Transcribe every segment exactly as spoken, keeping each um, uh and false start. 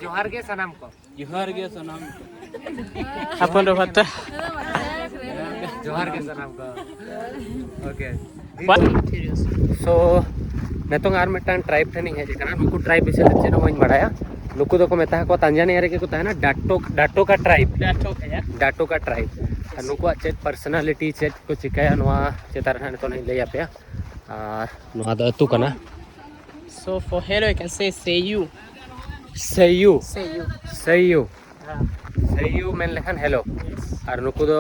ᱡᱚᱦᱟᱨ ᱜᱮ ᱥᱟᱱᱟᱢ ᱠᱚ᱾ ᱡᱚᱦᱟᱨ ᱜᱮ ᱥᱟᱱᱟᱢ᱾ ᱦᱚᱯᱚᱱ ᱵᱟᱵᱟ ᱛᱟ᱾ ᱡᱚᱦᱟᱨ ᱜᱮ ᱥᱟᱱᱟᱢ ᱠᱚ᱾ ᱳᱠᱮ᱾ What? ᱥᱳ ᱱᱤᱛᱚᱝ ᱟᱨ ᱢᱤᱫᱴᱟᱝ ᱴᱨᱟᱭᱤᱵᱽ ᱴᱷᱮᱱ ᱤᱧ ᱦᱮᱡ ᱟᱠᱟᱱᱟ᱾ ᱱᱩᱠᱩ ᱴᱨᱟᱭᱤᱵᱽ ᱵᱤᱥᱚᱭ ᱛᱮ ᱪᱮᱫ ᱦᱚᱸ ᱵᱟᱹᱧ ᱵᱟᱲᱟᱭᱟ᱾ ᱱᱩᱠᱩ ᱫᱚᱠᱚ ᱢᱮᱛᱟ ᱠᱚᱣᱟ, ᱛᱟᱱᱡᱟᱱᱤᱭᱟ ᱨᱮᱜᱮ ᱠᱚ ᱛᱟᱦᱮᱱᱟ, ᱰᱟᱴᱳ Datoga tribe. That's okay, yeah. Datoga tribe. ᱟᱨ ᱱᱩᱠᱩᱣᱟᱜ ᱪᱮᱫ ᱯᱟᱨᱥᱚᱱᱟᱞᱤᱴᱤ, ᱪᱮᱫ ᱠᱚ ᱪᱤᱠᱟᱹᱭᱟ, ᱱᱚᱣᱟ ᱪᱮᱛᱟᱱ ᱨᱮ ᱦᱟᱸᱜ ᱱᱤᱛᱚᱝ ᱤᱧ ᱞᱟᱹᱭ ᱟᱯᱮᱭᱟ᱾ ᱟᱨ ᱱᱚᱣᱟ ᱫᱚ ᱟᱹᱛᱩ ᱠᱟᱱᱟ᱾ So for hello, you can say say you. Seiyuu. Say you. Seiyuu. Yeah. Seiyuu ᱢᱮᱱ ᱞᱮᱠᱷᱟᱱ hello. ᱟᱨ ᱱᱩᱠᱩ ᱫᱚ,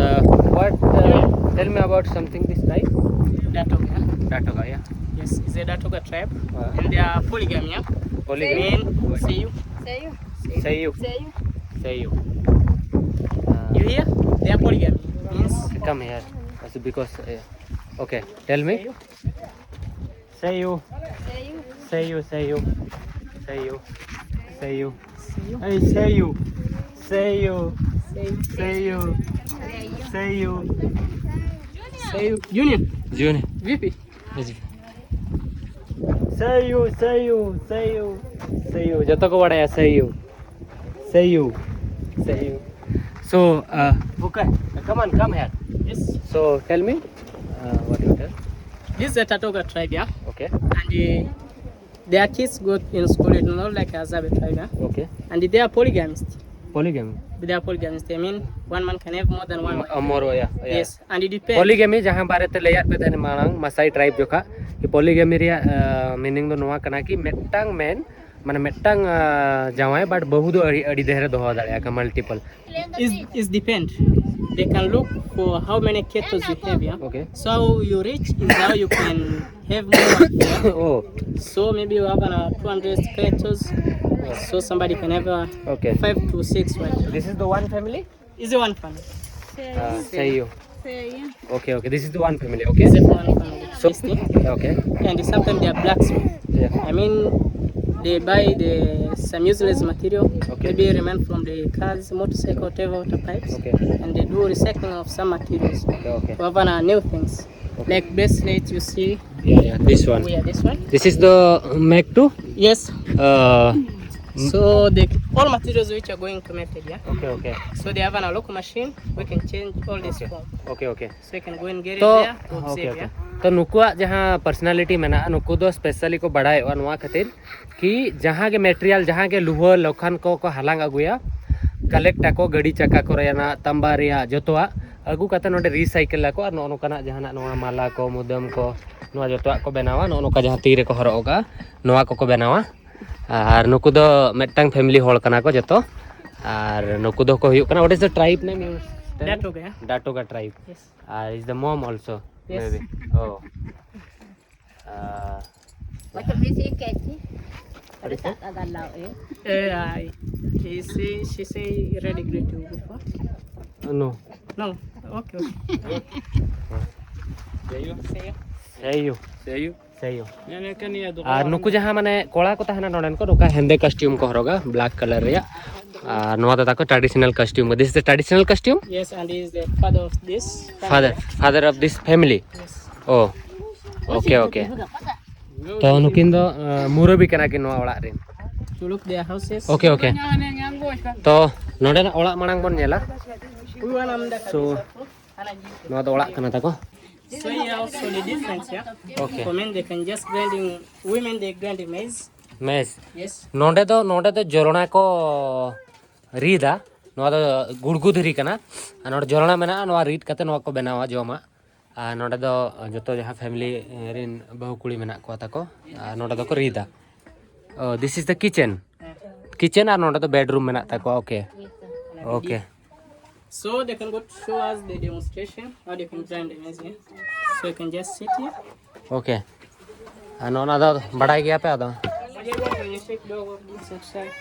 uh, what, uh, tell me about something this tribe. Datoga. Datoga, yeah. Yes, it's a Datoga tribe. Uh, And they are polygamy, yeah? Polygamy. Men, say you. Say you. Seiyuu. Say you. Seiyuu. You hear? They are polygamy. Means Come here. That's because, uh, okay, tell me. Seiyuu. Say you. Seiyuu, Seiyuu. Seiyuu. Seiyuu. Hey, Seiyuu. Seiyuu. Seiyuu. Seiyuu. say you. Junior. Junior. V P. Seiyuu, Seiyuu, Seiyuu. Seiyuu. ᱡᱚᱛᱚ ᱠᱚ ᱵᱟᱲᱟᱭᱟ Seiyuu. Seiyuu. Seiyuu. So, uh, okay, come on, come here. Yes. So, tell me, uh, what you tell. This is a Datoga tribe, yeah? Okay. And uh, their kids go in school, you know, like Azabe tribe, yeah? Okay. And they are polygamists. Polygamy. They are polygamists. I mean, one man can have more than one wife. Uh, more, yeah, yeah. Yes, and it depends. Polygamy ᱡᱟᱦᱟᱸ ᱵᱟᱨᱮᱛᱮ ᱞᱟᱹᱭᱟᱫ ᱯᱮ ᱛᱟᱦᱮᱱ ᱢᱟᱲᱟᱝ ᱢᱟᱥᱟᱭ tribe ᱡᱚᱠᱷᱟ, ᱠᱤ ᱯᱚᱞᱤᱜᱮᱢᱤ ᱨᱮᱭᱟᱜ ᱢᱤᱱᱤᱝ ᱫᱚ ᱱᱚᱣᱟ ᱠᱟᱱᱟ ᱠᱤ ᱢᱤᱫᱴᱟᱝ ᱢᱮᱱ, ᱢᱟᱱᱮ ᱢᱤᱫᱴᱟᱝ ᱟᱸ, ᱡᱟᱶᱟᱭ, ᱵᱟᱴ ᱵᱟᱹᱦᱩ ᱫᱚ ᱟᱹᱰᱤ ᱟᱹᱰᱤ ᱰᱷᱮᱨ ᱮ ᱫᱚᱦᱚ ᱫᱟᱲᱮᱭᱟᱜᱼᱟ, multiple. Is is depend. They can look for how many cattle you have, yeah? Okay. So how you reach is how you can have more. Yeah? Oh, So maybe you have an, uh, two hundred cattle. So somebody can have a okay. Five to six wives. This is the one family? Is the one family. Uh, Seiyuu. Say you. Okay, okay. This is the one family, okay? Is it one family? So, This thing. Okay. And sometimes they are blacksmith. Yeah. I mean, They buy the some useless material, okay, maybe remain from the cars, motorcycle, whatever, water pipes, okay, and they do recycling of some materials, okay, okay, to have uh, new things. Okay. Like bracelets, you see. Yeah, yeah, this one. Yeah, this one. This is the Mac two? Yes. Uh, so the all materials which are going to metal, yeah? Okay, okay. So they have an local machine, we can change all this, okay, form. Okay, okay. So you can go and get it there to observe, okay, okay, yeah? ᱛᱚ ᱱᱩᱠᱩᱣᱟᱜ ᱡᱟᱦᱟᱸ personality ᱢᱮᱱᱟᱜᱼᱟ, ᱱᱩᱠᱩ ᱫᱚ specially ᱠᱚ ᱵᱟᱲᱟᱭᱚᱜᱼᱟ ᱱᱚᱣᱟ ᱠᱷᱟᱹᱛᱤᱨ ᱠᱤ ᱡᱟᱦᱟᱸ ᱜᱮ material, ᱡᱟᱦᱟᱸ ᱜᱮ ᱞᱩᱦᱟᱹ ᱞᱚᱠᱷᱟᱱ ᱠᱚ ᱠᱚ ᱦᱟᱞᱟᱝ ᱟᱹᱜᱩᱭᱟ, collect ᱟᱠᱚ ᱜᱟᱹᱰᱤ ᱪᱟᱠᱟ ᱠᱚᱨᱮᱱᱟᱜ, ᱛᱟᱢᱵᱟ ᱨᱮᱭᱟᱜ, ᱡᱚᱛᱚᱣᱟᱜ ᱟᱹᱜᱩ ᱠᱟᱛᱮ ᱱᱚᱰᱮ recycle ᱟᱠᱚ ᱟᱨ ᱱᱚᱜᱼᱚ ᱱᱚᱝᱠᱟᱱᱟᱜ ᱡᱟᱦᱟᱱᱟᱜ ᱱᱚᱣᱟ ᱢᱟᱞᱟ ᱠᱚ, ᱢᱩᱫᱟᱹᱢ ᱠᱚ, ᱱᱚᱣᱟ ᱡᱚᱛᱚᱣᱟᱜ ᱠᱚ ᱵᱮᱱᱟᱣᱟ᱾ ᱱᱚᱜᱼᱚ ᱱᱚᱝᱠᱟ ᱡᱟᱦᱟᱸ ᱛᱤ ᱨᱮᱠᱚ ᱦᱚᱨᱚᱜ ᱠᱟᱜᱼᱟ, ᱱᱚᱣᱟ ᱠᱚᱠᱚ ᱵᱮᱱᱟᱣᱟ᱾ ᱟᱨ ᱱᱩᱠᱩ ᱫᱚ ᱢᱤᱫᱴᱟᱝ family ᱦᱚᱲ ᱠᱟᱱᱟ ᱠᱚ ᱡᱚᱛᱚ᱾ ᱟᱨ ᱱᱩᱠᱩ ᱫᱚᱠᱚ ᱦᱩᱭᱩᱜ ᱠᱟᱱᱟ, what is the tribe name? You tell me? Datoga. Datoga tribe. Yes. Is the mom also? Yes. Maybe. Oh. Uh, Macam bisi keci. Ada tak tak galau eh. Eh, I, he say, she say ready great to before. No. No. Okay, okay. Seyu. Seyu. Seyu. ᱟᱨ ᱱᱩᱠᱩ ᱡᱟᱦᱟᱸ ᱢᱟᱱᱮ ᱠᱚᱲᱟ ᱠᱚ ᱛᱟᱦᱮᱱᱟ ᱱᱚᱰᱮᱱ ᱠᱚ, ᱱᱚᱝᱠᱟ ᱦᱮᱸᱫᱮ costume ᱠᱚ ᱦᱚᱨᱚᱜᱟ, black colour ᱨᱮᱭᱟᱜ᱾ ᱟᱨ ᱱᱚᱣᱟ ᱫᱚ ᱛᱟᱠᱚ traditional costume ᱠᱚ᱾ This is the traditional costume? Yes, and he is the father of this. Father, father of this family. Oh, okay, okay. ᱛᱚ ᱱᱩᱠᱤᱱ ᱫᱚ ᱟᱸ, ᱢᱩᱨᱟᱹᱵᱤ ᱠᱟᱱᱟ ᱠᱤᱱ ᱱᱚᱣᱟ ᱚᱲᱟᱜ ᱨᱮᱱ᱾ To look their houses. Okay, okay. ᱛᱚ ᱱᱚᱰᱮᱱᱟᱜ ᱚᱲᱟᱜ ᱢᱟᱲᱟᱝ ᱵᱚᱱ ᱧᱮᱞᱟ᱾ We want them that. So ᱱᱚᱣᱟ ᱫᱚ ᱚᱲᱟᱜ ᱠᱟᱱᱟ ᱛᱟᱠᱚ᱾ So here also the difference, yeah. Okay. For men they can just grinding. Women they grinding maize. Mess Yes. ᱱᱚᱰᱮ ᱫᱚ ᱱᱚᱰᱮ ᱫᱚ ᱡᱚᱨᱚᱲᱟ ᱠᱚ ᱨᱤᱫᱟ᱾ ᱱᱚᱣᱟ ᱫᱚ ᱜᱩᱲᱜᱩ ᱫᱷᱤᱨᱤ ᱠᱟᱱᱟ᱾ ᱟᱨ ᱱᱚᱰᱮ ᱡᱚᱨᱚᱲᱟ ᱢᱮᱱᱟᱜᱼᱟ, ᱱᱚᱣᱟ ᱨᱤᱫ ᱠᱟᱛᱮ ᱱᱚᱣᱟ ᱠᱚ ᱵᱮᱱᱟᱣᱟ ᱡᱚᱢᱟᱜ᱾ ᱟᱨ ᱱᱚᱰᱮ ᱫᱚ ᱡᱚᱛᱚ ᱡᱟᱦᱟᱸ family ᱨᱮᱱ ᱵᱟᱹᱦᱩ ᱠᱩᱲᱤ ᱢᱮᱱᱟᱜ ᱠᱚᱣᱟ ᱛᱟᱠᱚ, ᱟᱨ ᱱᱚᱰᱮ ᱫᱚᱠᱚ ᱨᱤᱫᱟ᱾ Oh, this is the kitchen. Kitchen ᱟᱨ ᱱᱚᱰᱮ ᱫᱚ bedroom ᱢᱮᱱᱟᱜ ᱛᱟᱠᱚᱣᱟ᱾ Okay, okay. So they can go to show us the demonstration how they can grind the maize. Yeah? So you can just sit here. Okay. ᱟᱨ ᱱᱚᱜᱼᱚ ᱱᱚᱣᱟ ᱫᱚ ᱵᱟᱲᱟᱭ ᱜᱮᱭᱟ ᱯᱮ ᱟᱫᱚ? When you shake the over this side.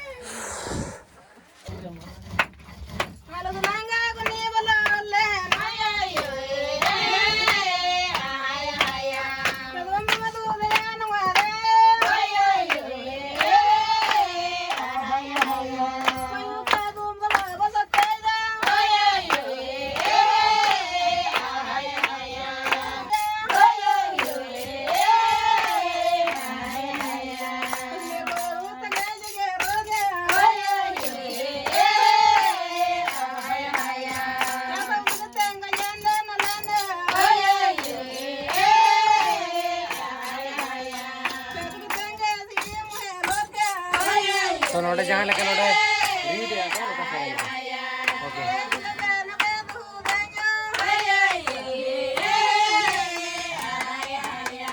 ᱛᱚ ᱱᱚᱰᱮ ᱡᱟᱦᱟᱸ ᱞᱮᱠᱟ ᱱᱚᱰᱮ ᱨᱤᱫ ᱮᱫᱟ ᱠᱚ, ᱱᱚᱝᱠᱟ ᱥᱮᱨᱮᱧ ᱮᱫᱟ᱾ ᱳᱠᱮ᱾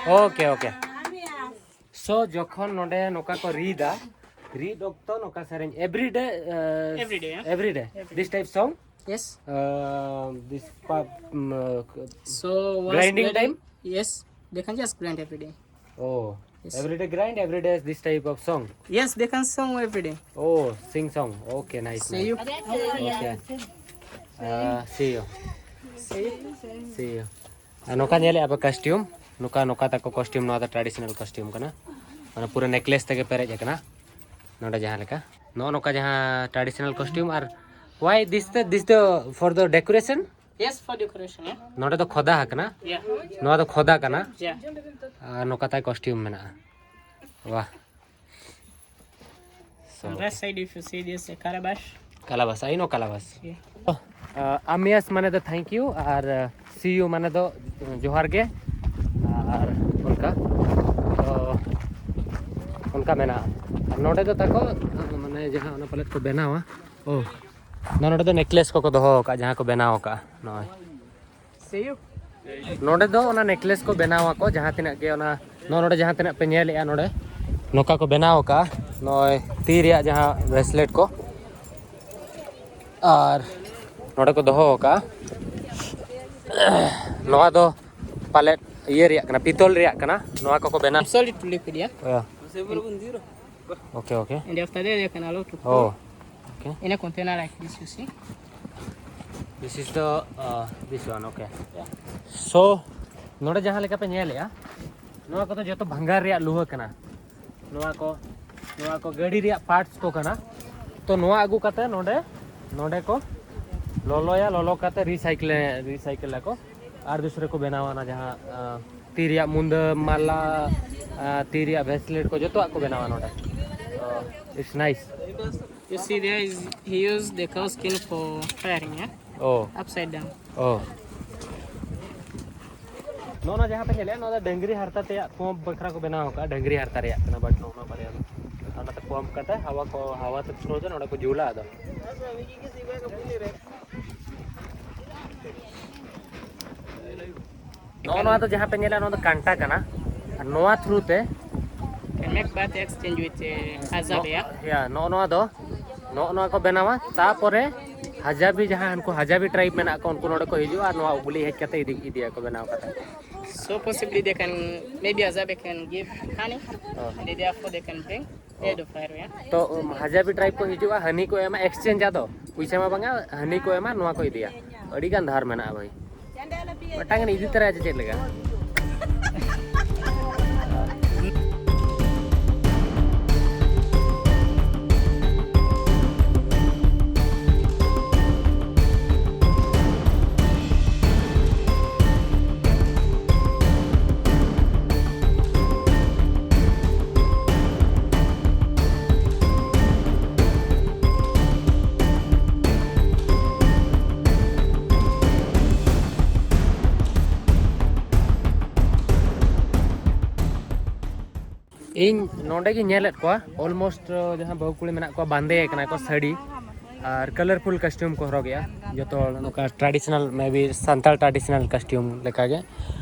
Okay, okay. So ᱡᱚᱠᱷᱚᱱ ᱱᱚᱰᱮ ᱱᱚᱝᱠᱟ ᱠᱚ ᱨᱤᱫᱟ, ᱨᱤᱫ ᱚᱠᱛᱚ ᱱᱚᱝᱠᱟ ᱥᱮᱨᱮᱧ every day, uh, Every day, yeah. Every day. Every This day. Type song? Yes. Uh, this pa- um, uh, So was Grinding very- time? Yes, they can just grind every day. Oh, Yes. Every day grind, every day this type of song. Yes, they can song every day. Oh, sing song. Okay, nice. See nice. You. Okay. Uh, see you. See you. See you. ᱟᱨ ᱱᱚᱝᱠᱟ ᱧᱮᱞᱮᱫᱼᱟ ᱯᱮ costume, ᱱᱚᱝᱠᱟ ᱱᱚᱝᱠᱟ ᱛᱟᱠᱚ costume, ᱱᱚᱣᱟ ᱫᱚ traditional costume ᱠᱟᱱᱟ, ᱢᱟᱱᱮ ᱯᱩᱨᱟᱹ necklace ᱛᱮᱜᱮ ᱯᱮᱨᱮᱡ ᱟᱠᱟᱱᱟ᱾ ᱱᱚᱰᱮ ᱡᱟᱦᱟᱸ ᱞᱮᱠᱟ, ᱱᱚᱜᱼᱚ ᱱᱚᱝᱠᱟ ᱡᱟᱦᱟᱸ traditional costume, R why this the, this the for the decoration? Yes, for decoration, yeah. ᱱᱚᱰᱮ ᱫᱚ ᱠᱷᱚᱫᱟ ᱟᱠᱟᱱᱟ, Yeah. ᱱᱚᱣᱟ ᱫᱚ ᱠᱷᱚᱫᱟ ᱠᱟᱱᱟ, Yeah. ᱟᱨ ᱱᱚᱝᱠᱟ ᱛᱟᱭ costume ᱢᱮᱱᱟᱜᱼᱟ᱾ ᱣᱟᱦ᱾ So, On that side, if you see this, a calabash. Kalabas, I know kalabas. Yeah. Uh, amias ᱢᱟᱱᱮ ᱫᱚ thank you, R uh, see you ᱢᱟᱱᱮ ᱫᱚ ᱡᱚᱦᱟᱨ ᱜᱮ, ᱟᱨ ᱚᱱᱠᱟ ᱛᱚ ᱚᱱᱠᱟ ᱢᱮᱱᱟᱜᱼᱟ᱾ ᱟᱨ ᱱᱚᱰᱮ ᱫᱚ ᱛᱟᱠᱚ ᱢᱟᱱᱮ ᱡᱟᱦᱟᱸ ᱚᱱᱟ ᱯᱟᱞᱮᱫ ᱠᱚ ᱵᱮᱱᱟᱣᱟ, ᱳ ᱱᱚᱰᱮ ᱫᱚ necklace ᱠᱚᱠᱚ ᱫᱚᱦᱚ ᱟᱠᱟᱫᱼᱟ, ᱡᱟᱦᱟᱸ ᱠᱚ ᱵᱮᱱᱟᱣ ᱟᱠᱟᱫᱼᱟ ᱱᱚᱜᱼᱚᱭ᱾ See you. ᱱᱚᱰᱮ ᱫᱚ ᱚᱱᱟ necklace ᱠᱚ ᱵᱮᱱᱟᱣ ᱟᱠᱚ, ᱡᱟᱦᱟᱸ ᱛᱤᱱᱟᱹᱜ ᱜᱮ ᱚᱱᱟ ᱱᱚᱜᱼᱚ ᱱᱚᱰᱮ ᱡᱟᱦᱟᱸ ᱛᱤᱱᱟᱹᱜ ᱯᱮ ᱧᱮᱞᱮᱫᱼᱟ, ᱱᱚᱰᱮ ᱱᱚᱝᱠᱟ ᱠᱚ ᱵᱮᱱᱟᱣ ᱟᱠᱟᱫᱼᱟ᱾ ᱱᱚᱜᱼᱚᱭ ᱛᱤ ᱨᱮᱭᱟᱜ ᱡᱟᱦᱟᱸ bracelet ᱠᱚ, ᱟᱨ ᱱᱚᱰᱮ ᱠᱚ ᱫᱚᱦᱚ ᱟᱠᱟᱫᱼᱟ᱾ ᱱᱚᱣᱟ ᱫᱚ ᱯᱟᱞᱮᱫ ᱤᱭᱟᱹ ᱨᱮᱭᱟᱜ ᱠᱟᱱᱟ, ᱯᱤᱛᱚᱞ ᱨᱮᱭᱟᱜ ᱠᱟᱱᱟ᱾ ᱱᱚᱣᱟ ᱠᱚᱠᱚ ᱵᱮᱱᱟᱣ I'm sorry to liquid, yeah. Yeah. Okay, okay. And after that, you can allow to Oh, okay. In a container like this, you see. This is the uh, this one, okay. Yeah. So ᱱᱚᱰᱮ ᱡᱟᱦᱟᱸ ᱞᱮᱠᱟ ᱯᱮ ᱧᱮᱞᱮᱜᱼᱟ, ᱱᱚᱣᱟ ᱠᱚᱫᱚ ᱡᱚᱛᱚ ᱵᱷᱟᱝᱜᱟᱨ ᱨᱮᱭᱟᱜ ᱞᱩᱦᱟᱹ ᱠᱟᱱᱟ᱾ ᱱᱚᱣᱟ ᱠᱚ ᱱᱚᱣᱟ ᱠᱚ ᱜᱟᱹᱰᱤ ᱨᱮᱭᱟᱜ parts ᱠᱚ ᱠᱟᱱᱟ᱾ ᱛᱚ ᱱᱚᱣᱟ ᱟᱹᱜᱩ ᱠᱟᱛᱮ ᱱᱚᱰᱮ ᱱᱚᱰᱮ ᱠᱚ ᱞᱚᱞᱚᱭᱟ, ᱞᱚᱞᱚ ᱠᱟᱛᱮ recycle recycle ᱟᱠᱚ, ᱟᱨ ᱫᱩᱥᱨᱟᱹ ᱠᱚ ᱵᱮᱱᱟᱣᱟ ᱚᱱᱟ ᱡᱟᱦᱟᱸ ᱟᱸ, ᱛᱤ ᱨᱮᱭᱟᱜ ᱢᱩᱫᱟᱹ, ᱢᱟᱞᱟ, ᱟᱸ, ᱛᱤ ᱨᱮᱭᱟᱜ bracelet ᱠᱚ ᱡᱚᱛᱚᱣᱟᱜ ᱠᱚ ᱵᱮᱱᱟᱣᱟ ᱱᱚᱰᱮ᱾ ᱛᱚ it's nice. You see, there is he used the cow skin for firing, yeah? Oh. Upside down. Oh. ᱱᱚᱜᱼᱚ ᱱᱚᱣᱟ ᱡᱟᱦᱟᱸ ᱯᱮ ᱧᱮᱞᱮᱫᱼᱟ, ᱱᱚᱣᱟ ᱫᱚ ᱰᱟᱹᱝᱨᱤ ᱦᱟᱨᱛᱟ ᱛᱮᱭᱟᱜ ᱠᱚ ᱵᱟᱠᱷᱨᱟ ᱠᱚ ᱵᱮᱱᱟᱣ ᱟᱠᱟᱫᱼᱟ, ᱰᱟᱹᱝᱨᱤ ᱦᱟᱨᱛᱟ ᱨᱮᱭᱟᱜ ᱠᱟᱱᱟ, but ᱱᱚᱜᱼᱚ ᱱᱚᱣᱟ ᱵᱟᱨᱭᱟ ᱫᱚ᱾ ᱟᱨ ᱚᱱᱟᱛᱮ ᱯᱟᱢᱯ ᱠᱟᱛᱮ ᱦᱟᱣᱟ ᱠᱚ, ᱦᱟᱣᱟ ᱛᱮ ᱛᱷᱨᱳ ᱛᱮ ᱱᱚᱰᱮ ᱠᱚ ᱡᱩᱞᱟ᱾ ᱟᱫᱚ ᱱᱚᱜᱼᱚ ᱱᱚᱣᱟ ᱫᱚ ᱡᱟᱦᱟᱸ ᱯᱮ ᱧᱮᱞᱟ, ᱱᱚᱣᱟ ᱫᱚ ᱠᱟᱱᱴᱟ ᱠᱟᱱᱟ᱾ ᱟᱨ ᱱᱚᱣᱟ ᱛᱷᱨᱩ ᱛᱮ, Can make bath exchange with uh, Azabia. ᱭᱟ, ᱱᱚᱜᱼᱚ ᱱᱚᱣᱟ ᱫᱚ, ᱱᱚᱜᱼᱚ ᱱᱚᱣᱟ ᱠᱚ ᱵᱮᱱᱟᱣᱟ᱾ ᱛᱟᱯᱚᱨᱮ ᱦᱟᱡᱟᱵᱤ, ᱡᱟᱦᱟᱸ ᱩᱱᱠᱩ ᱦᱟᱡᱟᱵᱤ ᱴᱨᱟᱭᱤᱵᱽ ᱢᱮᱱᱟᱜ ᱠᱚ, ᱩᱱᱠᱩ ᱱᱚᱰᱮ ᱠᱚ ᱦᱤᱡᱩᱜᱼᱟ ᱟᱨ ᱱᱚᱣᱟ ᱩᱜᱽᱞᱤ ᱦᱮᱡ ᱠᱟᱛᱮ ᱤᱫᱤ ᱤᱫᱤᱭᱟᱠᱚ ᱵᱮᱱᱟᱣ ᱠᱟᱛᱮ᱾ So possibly they can, maybe Azabia can give honey, Oh. and therefore they can bring Oh. Edo fire, yeah? ᱛᱚ ᱩᱢ, ᱦᱟᱡᱟᱵᱤ ᱴᱨᱟᱭᱤᱵᱽ ᱠᱚ ᱦᱤᱡᱩᱜᱼᱟ, ᱦᱟᱹᱱᱤ ᱠᱚ ᱮᱢᱟ, ᱮᱠᱥᱪᱮᱧᱡᱽ᱾ ᱟᱫᱚ ᱯᱩᱭᱥᱟ ᱢᱟ ᱵᱟᱝᱟ, ᱦᱟᱹᱱᱤ ᱠᱚ ᱮᱢᱟ, ᱱᱚᱣᱟ ᱠᱚ ᱤᱫᱤᱭᱟ᱾ ᱟᱹᱰᱤ ᱜᱟᱱ ᱫᱷᱟᱨ ᱢᱮᱱᱟᱜᱼᱟ ᱵᱷᱟᱹᱭ, ᱢᱤᱫᱴᱟᱝ ᱜᱟᱱ ᱤᱫᱤ ᱛᱚᱨᱟᱭᱟ ᱪᱮ ᱪᱮᱫ ᱞᱮᱠᱟ? ᱤᱧ ᱱᱚᱰᱮ ᱜᱤᱧ ᱧᱮᱞᱮᱫ ᱠᱚᱣᱟ, ᱚᱞᱢᱳᱥᱴ ᱡᱟᱦᱟᱸ ᱵᱟᱹᱦᱩ ᱠᱩᱲᱤ ᱢᱮᱱᱟᱜ ᱠᱚᱣᱟ, ᱵᱟᱸᱫᱮ ᱠᱟᱱᱟ ᱠᱚ ᱥᱟᱹᱲᱤ ᱟᱨ ᱠᱟᱞᱟᱨᱯᱷᱩᱞ ᱠᱚᱥᱴᱤᱭᱩᱢ ᱠᱚ ᱦᱚᱨᱚᱜᱮᱜᱼᱟ᱾ ᱡᱚᱛᱚ ᱦᱚᱲ ᱱᱚᱝᱠᱟ ᱴᱨᱟᱰᱤᱥᱚᱱᱟᱞ, ᱢᱮᱵᱤ ᱥᱟᱱᱛᱟᱲ ᱴᱨᱟᱰᱤᱥᱚᱱᱟᱞ ᱠᱚᱥᱴᱤᱭᱩᱢ ᱞᱮᱠᱟᱜᱮ᱾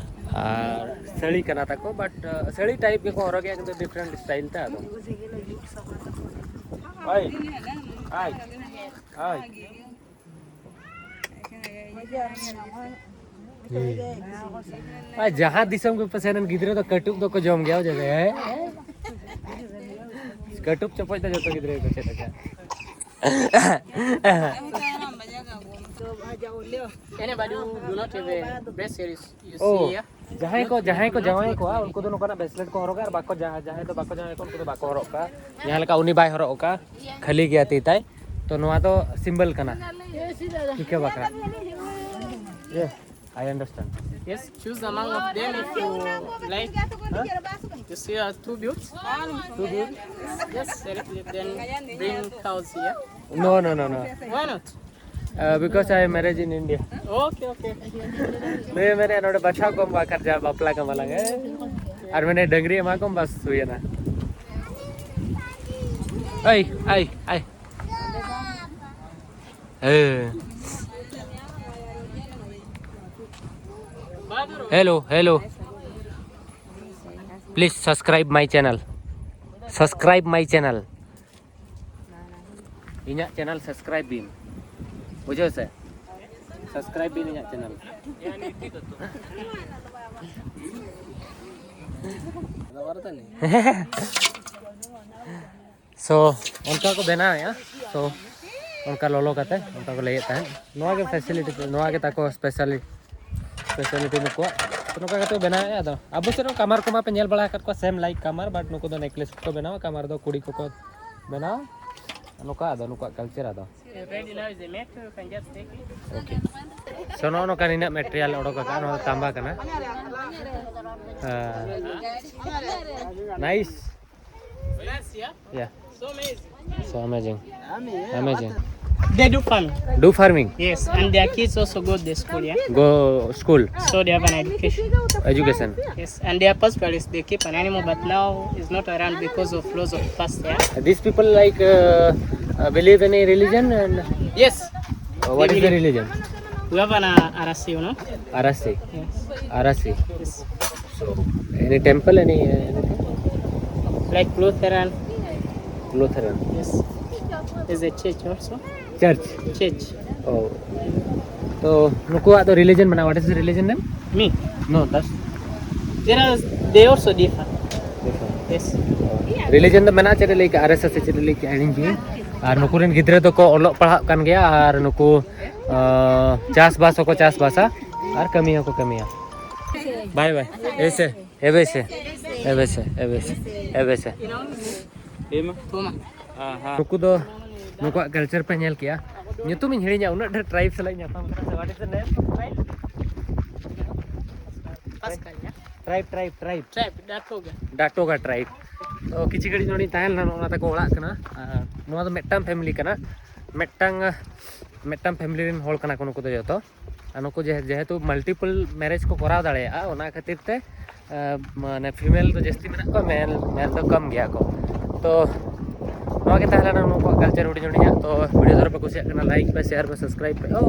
ᱟᱨ ᱥᱟᱹᱲᱤ ᱠᱟᱱᱟ ᱛᱟᱠᱚ, ᱵᱟᱴ ᱥᱟᱹᱲᱤ ᱴᱟᱭᱤᱯ ᱜᱮᱠᱚ ᱦᱚᱨᱚᱜᱮᱜᱼᱟ, ᱠᱤᱱᱛᱩ ᱰᱤᱯᱷᱟᱨᱮᱱᱴ ᱥᱴᱟᱭᱤᱞ ᱛᱮ᱾ ᱟᱫᱚ ᱦᱳᱭ, ᱦᱳᱭ, ᱦᱳᱭ᱾ ᱟᱨ ᱡᱟᱦᱟᱸ ᱫᱤᱥᱚᱢ ᱜᱮ ᱯᱮ ᱥᱮᱱ ᱮᱱ, ᱜᱤᱫᱽᱨᱟᱹ ᱫᱚ ᱠᱟᱹᱴᱩᱵ ᱫᱚᱠᱚ ᱡᱚᱢ ᱜᱮᱭᱟ, ᱵᱩᱡᱷᱟᱹᱣ ᱠᱮᱫᱟ? ᱦᱮᱸ? ᱠᱟᱹᱴᱩᱵ ᱪᱚᱯᱚᱡ ᱫᱚ ᱡᱚᱛᱚ ᱜᱤᱫᱽᱨᱟᱹ ᱜᱮᱠᱚ ᱪᱮᱫ ᱟᱠᱟᱫ᱾ Anybody who do not have a breast here is, you Oh. see here. ᱡᱟᱦᱟᱸᱭ ᱠᱚ, ᱡᱟᱦᱟᱸᱭ ᱠᱚ ᱡᱟᱶᱟᱭ ᱠᱚᱣᱟ, ᱩᱱᱠᱩ ᱫᱚ ᱱᱚᱝᱠᱟᱱᱟᱜ ᱵᱨᱮᱥᱞᱮᱴ ᱠᱚ ᱦᱚᱨᱚᱜᱟ, ᱟᱨ ᱵᱟᱠᱚ ᱡᱟ-, ᱡᱟᱦᱟᱸᱭ ᱫᱚ ᱵᱟᱠᱚ ᱡᱟᱶᱟᱭ ᱠᱚᱣᱟ, ᱩᱱᱠᱩ ᱫᱚ ᱵᱟᱠᱚ ᱦᱚᱨᱚᱜ ᱠᱟᱜᱼᱟ᱾ ᱡᱟᱦᱟᱸ ᱞᱮᱠᱟ ᱩᱱᱤ ᱵᱟᱭ ᱦᱚᱨᱚᱜ ᱠᱟᱜᱼᱟ, ᱠᱷᱟᱹᱞᱤ ᱜᱮᱭᱟ ᱛᱤ ᱛᱟᱭ, ᱛᱚ ᱱᱚᱣᱟ ᱫᱚ ᱥᱤᱢᱵᱚᱞ ᱠᱟᱱᱟ, ᱴᱷᱤᱠᱟᱹ ᱵᱟᱠᱷᱨᱟ᱾ Yeah, I understand. Yes, choose among of them if you like. You see, uh, two builds. Two good? Yes, select it, then bring cows here. No, no, no, no. Why not? Uh, because I am married in India. Okay, okay. ᱱᱩᱭ ᱢᱮᱱᱮᱫ ᱱᱚᱰᱮ ᱵᱟᱪᱷᱟᱣ ᱠᱚᱢ ᱵᱟᱠᱷᱟᱨ ᱡᱟ ᱵᱟᱯᱞᱟ ᱠᱚ ᱢᱟᱞᱟᱝ ᱮ᱾ ᱟᱨ ᱢᱮᱱᱮ ᱰᱟᱹᱝᱨᱤ ᱮᱢᱟ ᱠᱚᱢ, ᱵᱟᱥ ᱦᱩᱭᱮᱱᱟ᱾ Ay, ay, ay. Eh. Hello, hello. Please subscribe my channel. Subscribe my channel. ᱤᱧᱟᱹᱜ ᱪᱮᱱᱮᱞ ᱥᱟᱵᱥᱠᱨᱟᱭᱤᱵ ᱵᱤᱱ, ᱵᱩᱡᱷᱟᱹᱣ ᱥᱮ? ᱥᱟᱵᱥᱠᱨᱟᱭᱤᱵ ᱵᱤᱱ ᱤᱧᱟᱹᱜ ᱪᱮᱱᱮᱞ᱾ So, ᱚᱱᱠᱟ ᱠᱚ ᱵᱮᱱᱟᱣᱮᱫᱼᱟ᱾ So, ᱚᱱᱠᱟ ᱞᱚᱞᱚ ᱠᱟᱛᱮ ᱚᱱᱠᱟ ᱠᱚ ᱞᱟᱹᱭᱮᱫ ᱛᱟᱦᱮᱸᱫ, ᱱᱚᱣᱟ ᱜᱮ ᱯᱷᱮᱥᱤᱞᱤᱴᱤ, ᱱᱚᱣᱟ ᱜᱮ ᱛᱟᱠᱚ ᱥᱯᱮᱥᱟᱞᱤ ᱥᱯᱮᱥᱟᱞᱤᱴᱤ ᱱᱩᱠᱩᱣᱟᱜ᱾ ᱛᱚ, ᱱᱚᱝᱠᱟ ᱠᱟᱛᱮ ᱠᱚ ᱵᱮᱱᱟᱣᱮᱫᱼᱟ᱾ ᱟᱫᱚ ᱟᱵᱚ ᱥᱮᱫ ᱦᱚᱸ ᱠᱟᱢᱟᱨ ᱠᱚᱢᱟ ᱯᱮ ᱧᱮᱞ ᱵᱟᱲᱟ ᱟᱠᱟᱫ ᱠᱚᱣᱟ, ᱥᱮᱢ ᱞᱟᱭᱤᱠ ᱠᱟᱢᱟᱨ, ᱵᱟᱴ ᱱᱩᱠᱩ ᱫᱚ ᱱᱮᱠᱞᱮᱥ ᱠᱚ ᱵᱮᱱᱟᱣᱟ᱾ ᱠᱟᱢᱟᱨ ᱫᱚ ᱠᱩᱲᱤ ᱠᱚᱠᱚ ᱵᱮᱱᱟᱣᱟ᱾ ᱱᱚᱝᱠᱟ ᱟᱫᱚ ᱱᱩᱠᱩᱣᱟᱜ ᱠᱟᱞᱪᱟᱨ ᱟᱫᱚ᱾ Ready now is a mat, you can just take it. Okay. So, ᱱᱚᱜᱼᱚ ᱱᱚᱝᱠᱟ ᱱᱤᱱᱟᱹᱜ ᱢᱮᱴᱮᱨᱤᱭᱟᱞ ᱚᱰᱚᱠ ᱟᱠᱟᱫᱼᱟ᱾ ᱱᱚᱣᱟ ᱫᱚ ᱛᱟᱢᱵᱟ ᱠᱟᱱᱟ᱾ ᱦᱮᱸ᱾ Nice. Nice, yeah? Yeah. So amazing. So amazing. Amazing. They do farming. Do farming? Yes, and their kids also go to the school, yeah? Go school? So they have an education. Education. Yes, and their pastoralists, they keep an animal, but now it's not around because of laws of past, yeah? These people, like, uh, uh, believe any religion? And yes. Uh, what is the religion? We have an uh, R S C, you know? R S C. Yes. R S C. Yes. So, any temple, any, uh, anything? Like Lutheran. Lutheran. Yes. There's a church also. Church. Church. Oh. So, ᱱᱩᱠᱩᱣᱟᱜ ᱫᱚ religion ᱢᱮᱱᱟᱜᱼᱟ? What is the religion name? Me. No, that's There are, they also differ. Differ. Yes. Religion ᱫᱚ ᱢᱮᱱᱟᱜᱼᱟ, ᱪᱮᱫ ᱮ ᱞᱟᱹᱭ ᱠᱮᱜᱼᱟ, R S S ᱥᱮ ᱪᱮᱫ ᱮ ᱞᱟᱹᱭ ᱠᱮᱜᱼᱟ, ᱦᱤᱲᱤᱧ ᱠᱤᱫᱟᱹᱧ᱾ ᱟᱨ ᱱᱩᱠᱩ ᱨᱮᱱ ᱜᱤᱫᱽᱨᱟᱹ ᱫᱚᱠᱚ ᱚᱞᱚᱜ ᱯᱟᱲᱦᱟᱜ ᱠᱟᱱ ᱜᱮᱭᱟ, ᱟᱨ ᱱᱩᱠᱩ, ᱟᱸ, ᱪᱟᱥᱵᱟᱥ ᱦᱚᱸᱠᱚ ᱪᱟᱥᱵᱟᱥᱟ ᱟᱨ ᱠᱟᱹᱢᱤ ᱦᱚᱸᱠᱚ ᱠᱟᱹᱢᱤᱭᱟ᱾ Bye bye. ᱮᱵᱮᱥᱮ, ᱮᱵᱮᱥᱮ, ᱮᱵᱮᱥᱮ, ᱮᱵᱮᱥᱮ, ᱮᱵᱮᱥᱮ᱾ ᱱᱩᱠᱩ ᱫᱚ, ᱱᱩᱠᱩᱣᱟᱜ ᱠᱟᱞᱪᱟᱨ ᱯᱮ ᱧᱮᱞ ᱠᱮᱜᱼᱟ᱾ ᱧᱩᱛᱩᱢ ᱤᱧ ᱦᱤᱲᱤᱧᱟ, ᱩᱱᱟᱹᱜ ᱰᱷᱮᱨ ᱴᱨᱟᱭᱤᱵᱽ ᱥᱟᱞᱟᱜ ᱤᱧ ᱧᱟᱯᱟᱢ ᱠᱟᱱᱟ ᱥᱮ᱾ What is the name? Tribe, tribe, tribe. Tribe, Datoga. Datoga tribe. ᱛᱚ, ᱠᱤᱪᱷᱩ ᱜᱷᱟᱹᱲᱤᱡ ᱱᱚᱰᱮᱧ ᱛᱟᱦᱮᱸ ᱞᱮᱱᱟ, ᱱᱚᱜᱼᱚ ᱱᱟ ᱛᱟᱠᱚ ᱚᱲᱟᱜ ᱠᱟᱱᱟ᱾ ᱟᱨ ᱱᱚᱣᱟ ᱫᱚ ᱢᱤᱫᱴᱟᱝ ᱯᱷᱮᱢᱤᱞᱤ ᱠᱟᱱᱟ, ᱢᱤᱫᱴᱟᱝ, ᱢᱤᱫᱴᱟᱝ ᱯᱷᱮᱢᱤᱞᱤ ᱨᱮᱱ ᱦᱚᱲ ᱠᱟᱱᱟ ᱠᱚ ᱱᱩᱠᱩ ᱫᱚ ᱡᱚᱛᱚ᱾ ᱟᱨ ᱱᱩᱠᱩ ᱡᱮ-, ᱡᱮᱦᱮᱛᱩ ᱢᱟᱞᱴᱤᱯᱚᱞ ᱢᱮᱨᱮᱡᱽ ᱠᱚ ᱠᱚᱨᱟᱣ ᱫᱟᱲᱮᱭᱟᱜᱼᱟ, ᱚᱱᱟ ᱠᱷᱟᱹᱛᱤᱨ ᱛᱮ, ᱟᱸ, ᱢᱟᱱᱮ, ᱯᱷᱤᱢᱮᱞ ᱫᱚ ᱡᱟᱹᱥᱛᱤ ᱢᱮᱱᱟᱜ ᱠᱚᱣᱟ, ᱢᱮᱞ, ᱢᱮᱞ ᱫᱚ ᱠᱚᱢ ᱜᱮᱭᱟ ᱠᱚ᱾ ᱛᱚ, ᱱᱚᱣᱟ ᱜᱮ ᱛᱟᱦᱮᱸ ᱞᱮᱱᱟ ᱱᱩᱠᱩᱣᱟᱜ ᱠᱟᱞᱪᱟᱨ ᱦᱩᱰᱤᱧ ᱦᱩᱰᱤᱧᱟᱜ᱾ ᱛᱚ ᱵᱷᱤᱰᱤᱭᱳ ᱫᱚ ᱯᱮ ᱠᱩᱥᱤᱭᱟᱜ ᱠᱟᱱᱟ, ᱞᱟᱭᱤᱠ ᱯᱮ, ᱥᱮᱭᱟᱨ ᱯᱮ, ᱥᱟᱵᱥᱠᱨᱟᱭᱤᱵ ᱯᱮ᱾ ᱳ,